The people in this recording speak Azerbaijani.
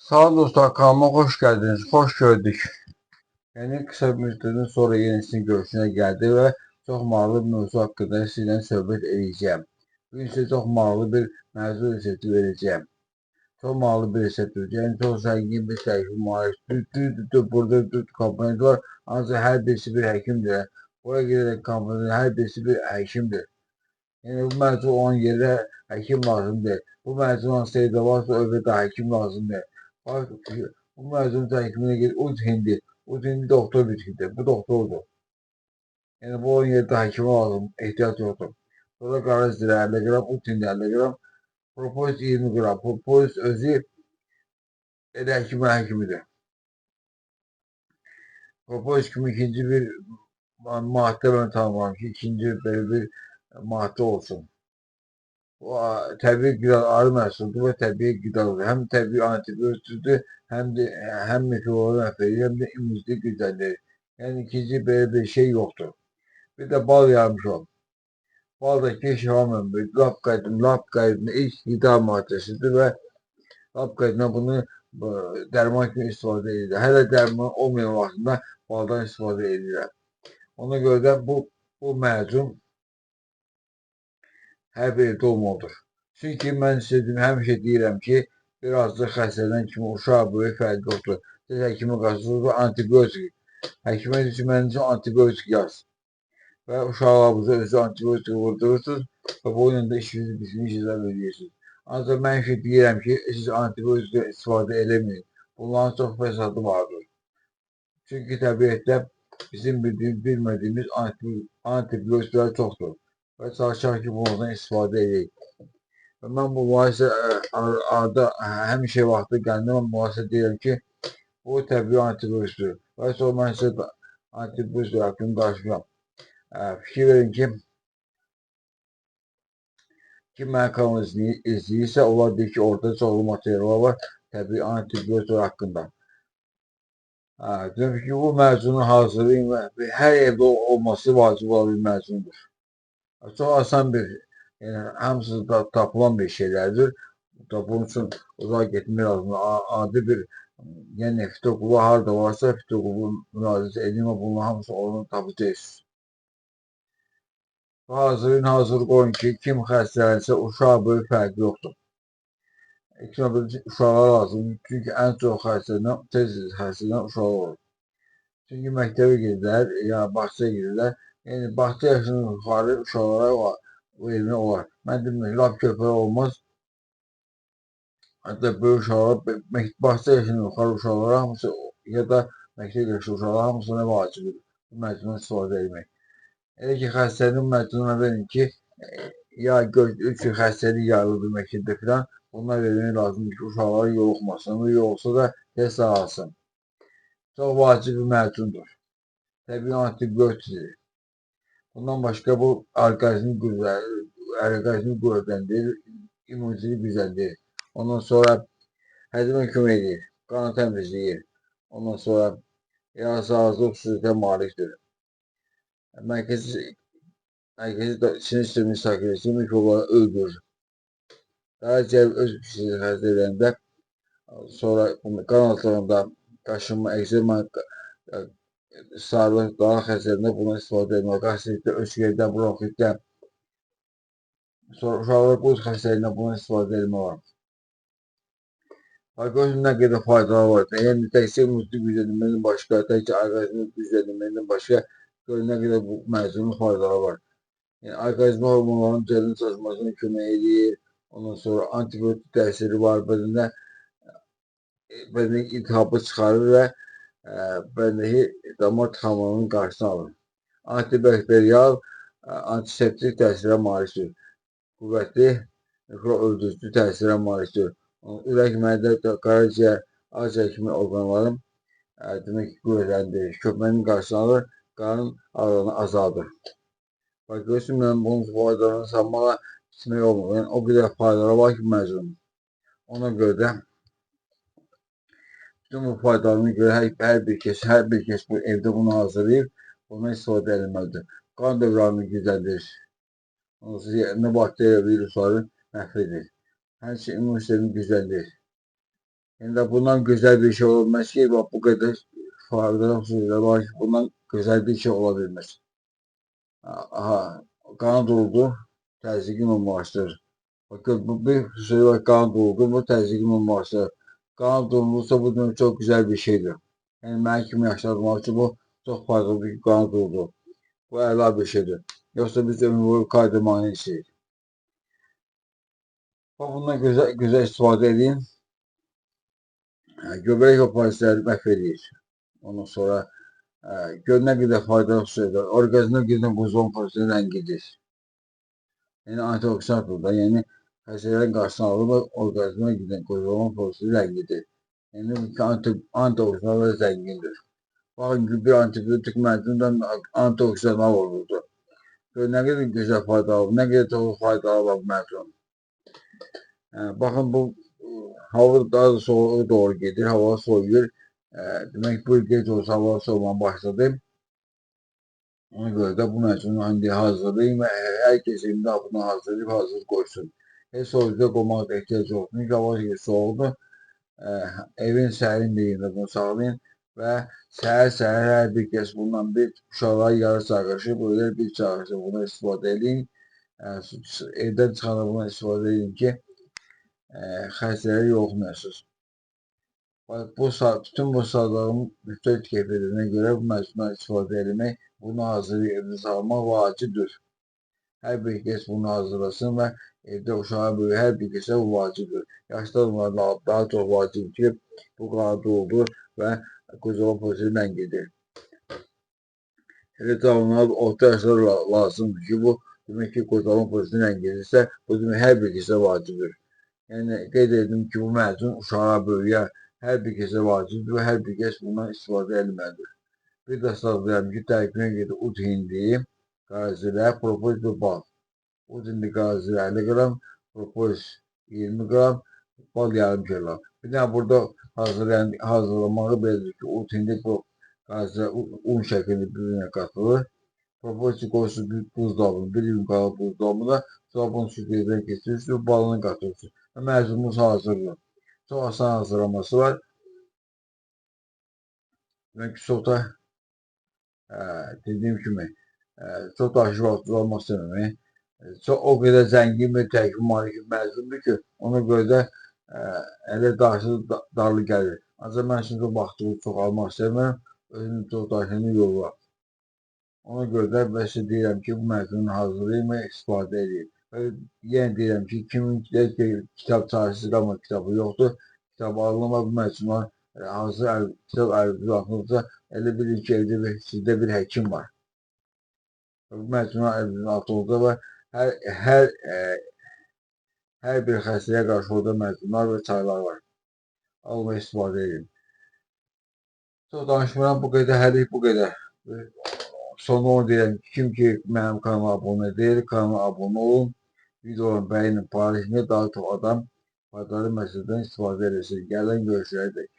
Salam dostlar, kanalıma hoş geldiniz, hoş gördük. Yəni kısa bir müddətdən sonra yenisinin görüşünə gəldi və çox maraqlı bir mövzu haqqında sizinlə söhbət edəcəyim. Bugün sizə çox maraqlı bir mövzu resepti verəcəyim. Çox maraqlı bir resept verəcəyim. Yəni çox zəngin bir tərkibi malik. Düzdür, burada 4 komponent var. Ancaq hər birisi bir həkimdir. Buraya gedərək komponentin hər birisi bir həkimdir. Yəni bu mövzu olan yerə həkim lazım deyil. Bu mövzu olan evdə varsa o evə də həkim lazım deyil. Bax, bu mövzunun tərkibinə gedir ud hindi. Ud hindi doktor bitkidir. Bu doktordur. Yəni bu olan yerdə həkimə lazım, ehtiyac yoxdur. Sonra qara zirə 50 qram, ud hindi 50 qram, propolis 20 qram. Propolis özü elə həkimin həkimidir. Propolis kimi ikinci bir maddə mən tanımıram ki, ikinci belə bir maddə olsun. Bu təbii qida arı məhsuludur və təbii qidadır. Həm təbii antibiotikdir, həm də həm mikrobları məhv edir, həm də immuniteti gücləndirir. Yəni ikinci belə bir şey yoxdur. Bir də bal yarmışam. Baldakı şifa mənbəyi lap qədim, lap qədim ilk qida maddəsidir və lap qədimdən bunu dərman kimi istifadə edirlər. Hələ dərman olmayan vaxtında baldan istifadə edirlər. Ona görə də bu məcun hər bir evdə olmalıdır. Çünki mən sizə deyim, həmişə deyirəm ki, birazcıq xəstələnən kimi uşaq böyük fərqi yoxdur. Siz həkimə qaçırsınız və antibiotik. Həkimə deyir ki, mənim üçün antibiotik yaz. Və uşaqlarınıza özü antibiotik vurdurursunuz və bununla da işinizi bitmiş hesab edirsiniz. Ancaq mən həmişə deyirəm ki, siz antibiotik istifadə eləməyin. Bunların çox fəsadı vardır. Çünki təbiətdə bizim bildiyimiz, bilmədiyimiz antibiotiklər çoxdur. Və çalışaq ki, bunlardan istifadə edək. Və mən bu mübahisə arada həmişə vaxtı gələndə mən mübahisə deyirəm ki, bu təbii antibiotikdir. Və sonra mən sizə antibiotik haqqında danışacağam. Fikir verin ki, kim mənim kanalımı izləyirsə, onlar deyir ki, orada çoxlu materiallar var təbii antibiotiklər haqqında. Demək ki, bu məcunun hazırlayın və hər evdə olması vacib olan bir məcundur. Çox asan bir, yəni hamısı da tapılan bir şeylərdir. Da bunun üçün uzağa getmək lazımdır. Adi bir, yəni fitoklubu harada varsa fitoklubu müraciət edin və bunun hamısı oradan tapacaqsınız. Hazırın hazır qoyun ki, kim xəstələnsə uşaq böyük fərqi yoxdur. İlk növbədə uşaqlara lazımdır. Çünki ən çox xəstələnən, tez-tez xəstələnən uşaqlar olur. Çünki məktəbə gedirlər, ya bağçaya gedirlər. Yəni bağça yaşından yuxarı uşaqlara vermək olar. Mən demirəm, lap körpələr olmaz. Hətta böyük uşaqlar, bağça yaşından yuxarı uşaqlara hamısı ya da məktəb yaşı uşaqlara hamısına vacibdir bu məcundan istifadə etmək. Elə ki, xəstənin məcununa verin ki, ya 3 il xəstəlik yayılıdır məktəbdə filan, bunlar vermək lazımdır ki, uşaqlara yoluxmasın və yoxsa da tez sağalsın. Çox vacib bir məcundur. Təbii antibiotikdir. Bundan başqa bu orqanizmi qüvvətləndirir, immuniteti gücləndirir. Ondan sonra həzmə kömək edir, qanı təmizləyir. Ondan sonra yararsızlıq xüsusiyyətə malikdir. Mərkəzi sinir sistemini sakitləşdirir, mikrobları öldürür. Qaraciyər öz xəstələrində, sonra qan azlığında, qaşınma, ekzema, sarılıq, dalaq xəstəliyində buna istifadə etmək, qastritdə, öskürəkdə, bronxitdə, sonra uşaqlar quz xəstəliyində buna istifadə etmək olar. Bax, görürsünüz nə qədər faydaları var. Yəni, təkcə immuniteti gücləndirmədən başqa, təkcə orqanizmi gücləndirmədən başqa, görün nə qədər bu məcunun faydaları var. Yəni, orqanizmi hormonların düzəlin çalışmasına kömək edir. Ondan sonra antibiotik təsiri var bədəndə, bədəndəki iltihabı çıxarır və bədəndəki damar tıxanmalarının qarşısını alır. Antibakterial, antiseptik təsirə malikdir. Qüvvətli mikroöldürücü təsirə malikdir. Ürək, mədə, qaraciyər, ağciyər kimi orqanların demək ki, qüvvətləndirir. Köpmənin qarşısını alır, qarın ağrını azaldır. Bax, görürsün, mən bunun faydalarını saymağa bitmək olmur. Yəni, o qədər faydaları var ki, məcunun. Ona görə də bütün bu faydalarına görə hər bir kəs bu evdə bunu hazırlayıb, bundan istifadə edilməlidir. Qan dövranını gücləndirir. Ondan sonra bakteriya, virusları məhv edir. Həmçinin immun sistemini gücləndirir. Yəni də bundan gözəl bir şey olmaz ki, bax bu qədər faydalı xüsusiyyətlər var ki, bundan gözəl bir şey ola bilməz. Aha, qanı duruldu, təzyiqi normallaşdırır. Bakın bu bir xüsusiyyət var, qan duruldu, bu təzyiqi normallaşdırır. Qan durulursa bu demək çox gözəl bir şeydir. Yəni mənim kimi yaşlı adamlar üçün bu çox faydalıdır ki, qan duruldu. Bu əla bir şeydir. Yoxsa biz ömür boyu kardiomani içirik. Bax bundan gözəl, gözəl istifadə edin. Göbələk və parazitləri məhv edir. Ondan sonra gör nə qədər faydalı xüsusiyyətlər. Orqanizmə gedən qozon prosesini ləngidir. Yəni antioksidantdır da, yəni xəstələrin qarşısını alır və orqanizmə gedən qozon prosesini ləngidir. Yəni antioksidantlar zəngindir. Baxın ki, bir antibiotik məcnundan antioksidantlar olurdu. Gör nə qədər gözəl faydalı, nə qədər çox faydalı var bu məcnun. Baxın bu hava daha da soğuğa doğru gedir, hava soyuyur. Demək bu gec olsa hava soğumağa başladı. Ona görə də bu məcnunu indi hazırlayın və hər kəs indi bunu hazırlayıb hazır qoysun. Heç soyuducuya qoymağa da ehtiyac yoxdur. Çünki hava soğuqdur. Evin sərinliyində bunu saxlayın və səhər-səhər hər bir kəs bundan bir uşaqlara yarı çay qaşığı, böyle bir çay qaşığı bunu istifadə edin. Evdən çıxanda bunu istifadə edin ki, xəstələrə yoluxmayasınız. Bu, bütün bu saydığım müxtəlif keyfiyyətinə görə bu məcnundan istifadə etmək, bunu hazırlayıb evdə saxlamaq vacibdir. Hər bir kəs bunu hazırlasın və evdə uşağa böyük hər bir kəsə bu vacibdir. Yaşlı adamlara daha çox vacibdir ki, bu qanı doldur və qozalama prosesi ləngidir. Elə cavanlar orta yaşlar lazımdır ki, bu demək ki, qozalama prosesi ləngidirsə, bu demək hər bir kəsə vacibdir. Yəni qeyd edim ki, bu məcnun uşağa, böyüyə hər bir kəsə vacibdir və hər bir kəs bundan istifadə etməlidir. Bir də sadələyəm ki, tərkibinə gedir ud hindi, qarazirə, propolis və bal. Ud hindi qarazirə 50 qram, propolis 20 qram, bal yarım kilo. Bir dənə burada hazırlamağı belədir ki, ud hindi qarazirə un şəklində bir-birinə qatılır. Propolis qoyursunuz bir buzdolabına, bir yumurtalı buzdolabına, sonra bunu süzgəcdən keçirirsiniz, balını qatıyorsunuz. Və məcnunumuz hazırdır. Çox asan hazırlaması var. Demək ki, çox da dediyim kimi çox da aşırı vaxt almaq istəmirəm. Çox o qədər zəngin bir tərkib malik məcnundur ki, ona görə də elə daşı darlı gəlir. Ancaq mən şimdi vaxtı çox almaq istəmirəm. Özüm çox daşını yoruram. Ona görə də bəs deyirəm ki, bu məcnunu hazırlayın və istifadə edin. Və yenə deyirəm ki, kimin kitab çaresiz qalma kitabı yoxdur. Kitab alınma bu məcnunlar hazır kitab əlinizin altındadırsa, elə bilin ki, evdə bir, sizdə bir həkim var. Bu məcnunlar əlinizin altında və hər bir xəstəliyə qarşı orada məcnunlar və çaylar var. Alın və istifadə edin. Çox danışmıram, bu qədər, hələlik bu qədər. Sonda onu deyirəm ki, kim ki mənim kanalıma abunə deyil, kanalıma abunə olun. Videolarımı bəyənin, paylaşın ki, daha çox adam faydalı məsələdən istifadə eləsin. Gələn görüşlərə dək.